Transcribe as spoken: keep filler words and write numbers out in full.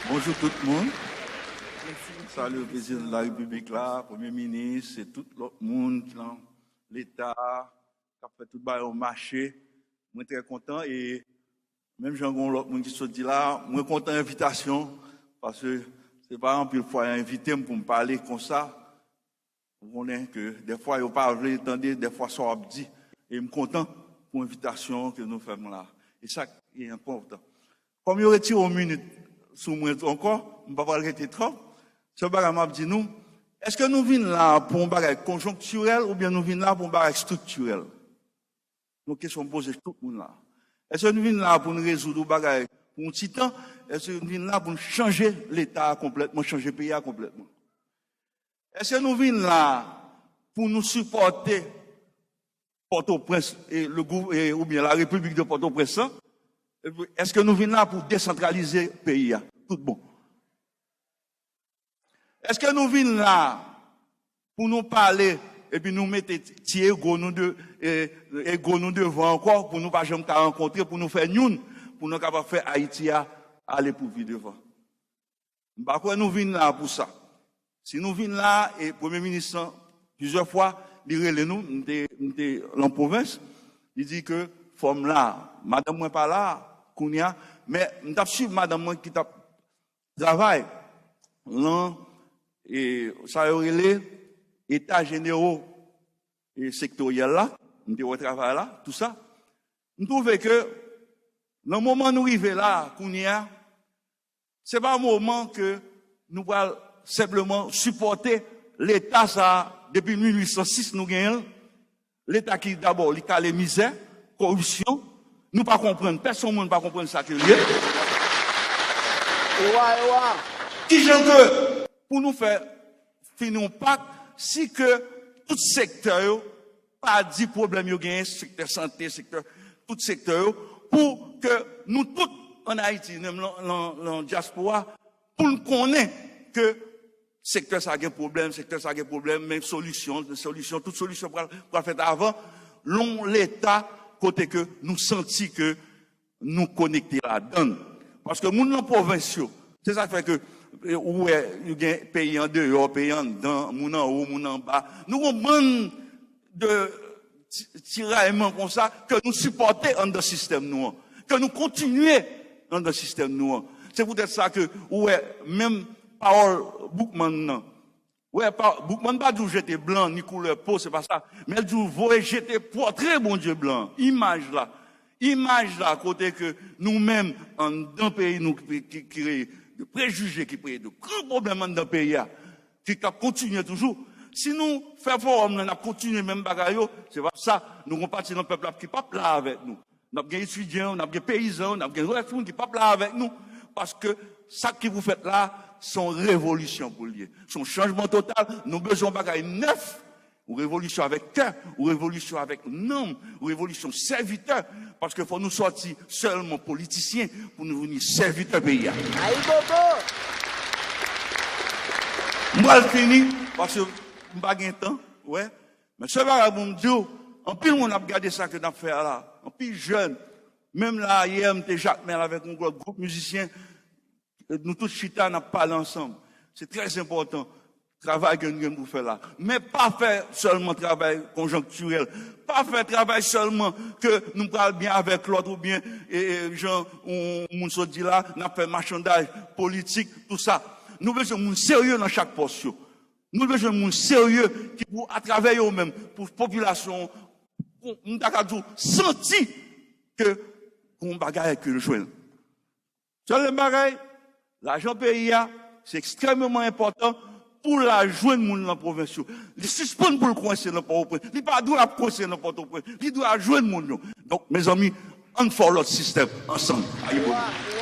Bonjou tout moun. Salye prezidan de la repiblik la, premye minis, e tout lòt moun ki nan leta, k ap fè tout bagay yo mache. Mwen trè kontan e menm jan gen lòt moun ki sot di la, mwen kontan envitasyon paske se pa anpil fwa yo envite m pou m pale konsa. Ou konnen ke dèfwa yo pa vle tande dèfwa sa w ap di. E m kontan pou envitasyon ke nou fè m la. E sa ki enpòtan. Kòm yo retire yon minit sou mwen ankò, m pa pral rete twòp. Sèl bagay m ap di nou, èske nou vin la pou yon bagay konjonktirèl oubyen nou vin la pou yon bagay estriktirèl? Yon kesyon m poze tout moun la. Èske nou vin la pou n rezoud yon bagay pou yon ti tan? Èske nou vin la pou n chanje leta a konplètman, chanje peyi a konplètman? Èske nou vin la pou nou sipòte Pòtoprens e le gou- e- oubyen la Repiblik de Pòtoprens lan? Epi, èske nou vin la pou desantralize peyi a tout bon? Èske nou vin la pou nou pale epi nou mete ti ego nou de e, ego nou devan ankò pou nou pa janm ka rankontre pou nou fè youn pou nou kapab fè Ayiti a ale pou pi devan? M pa kwè nou vin la pou sa. Si nou vin la, e premye minis lan, plizyè fwa, li rele nou, m te, m te lan pwovens, li di ke fò m la, madanm mwen pa la, kounye a, men m t ap swiv madanm mwen ki t ap travay lan, e, sa yo rele, eta jenero e sektoryèl la, m te wè travay la, tou sa. M twouve ke, nan moman nou rive la, kounye a, se pa moman ke nou pral senpleman sipòte leta sa a depi mil uit san sis nou genyen l. Leta ki dabò li kale mizè, koripsyon, nou pa konprann, pèsonn moun pa konprann sa ke l ye. Ewa, ewa. Kijan ke pou nou fè fini yon pak si ke tout sektè yo pa di pwoblèm yo genyen, sektè sante, sektè, tout sektè yo, pou ke nou tout ann Ayiti, menm lan, lan, lan dyaspora, pou n konnen ke sektè sa gen pwoblèm, sektè sa gen pwoblèm, men solisyon, solisyon, tout solisyon pral, pral fèt avan, lon leta kote ke nou santi ke nou konekte ladan l. Paske moun nan pwovens yo, se sa k fè ke e, ou wè, yo gen peyi andeyò, peyi anndan, moun anwo, moun anba. Nou gon bann de ti- tirayman konsa ke nou sipòte anndan sistèm nou an, ke nou kontinye anndan sistèm nou an. Se poutèt sa ke ou wè menm pawòl Boukman nan. Wè, pa, Boukman pa di w jete blan ni koulè po, se pa sa. Men l di w voye jete pòtre Bondye blan, imaj la. Imaj la kote ke nou menm anndan peyi nou ki, ki, ki reye de prejije, ki reye de gran pwoblèm anndan peyi a, ki t ap kontinye toujou. Si nou fè fowòm nan, n ap kontinye menm bagay yo, se pa sa, nou gon pati nan pèp la ki p ap la avèk nou. N ap gen etidyan yo, n ap gen peyizan yo, n ap gen rès moun ki p ap la avèk nou. Paske sa ki pou fèt la, se yon revolisyon pou l ye. Se yon chanjman total. Nou bezwen yon bagay nèf, yon revolisyon avèk kè, yon revolisyon avèk nanm, yon revolisyon sèvitè. Paske fò nou sòti sèlman politisyen pou nou vini sèvitè peyi a. Ayibobo! M pral fini, paske m pa gen tan, wè. Men sèl bagay pou m di w, anpil moun ap gade sa ke n ap fè a la. Anpil jèn, menm la ayè, m te Jakmèl avèk yon lòt gwoup mizisyen, nou tout chita, n ap pale ansanm. Se trè enpòtan, travay ke nou gen pou fè la. Men pa fè sèlman travay konjonktirèl. Pa fè travay sèlman ke nou pral byen avèk lòt oubyen, e, e, jan yon moun sot di la, n ap fè machandaj politik, tou sa. Nou bezwen moun serye nan chak pòs yo. Nou bezwen moun serye ki pou, atravè yo menm, pou popilasyon, pou, m ta ka di w, santi ke gon bagay ke l jwenn. Sèl bagay, lajan peyi a, se ekstrèmeman enpòtan pou l al jwenn moun nan pwovens yo. Li sispann pou l kwense nan Pòtoprens. Li pa dwe ap kwense nan Pòtoprens. Li dwe al jwenn moun yo. Donk, mezanmi, ann fè yon lòt sistèm ansanm. Ayibobo.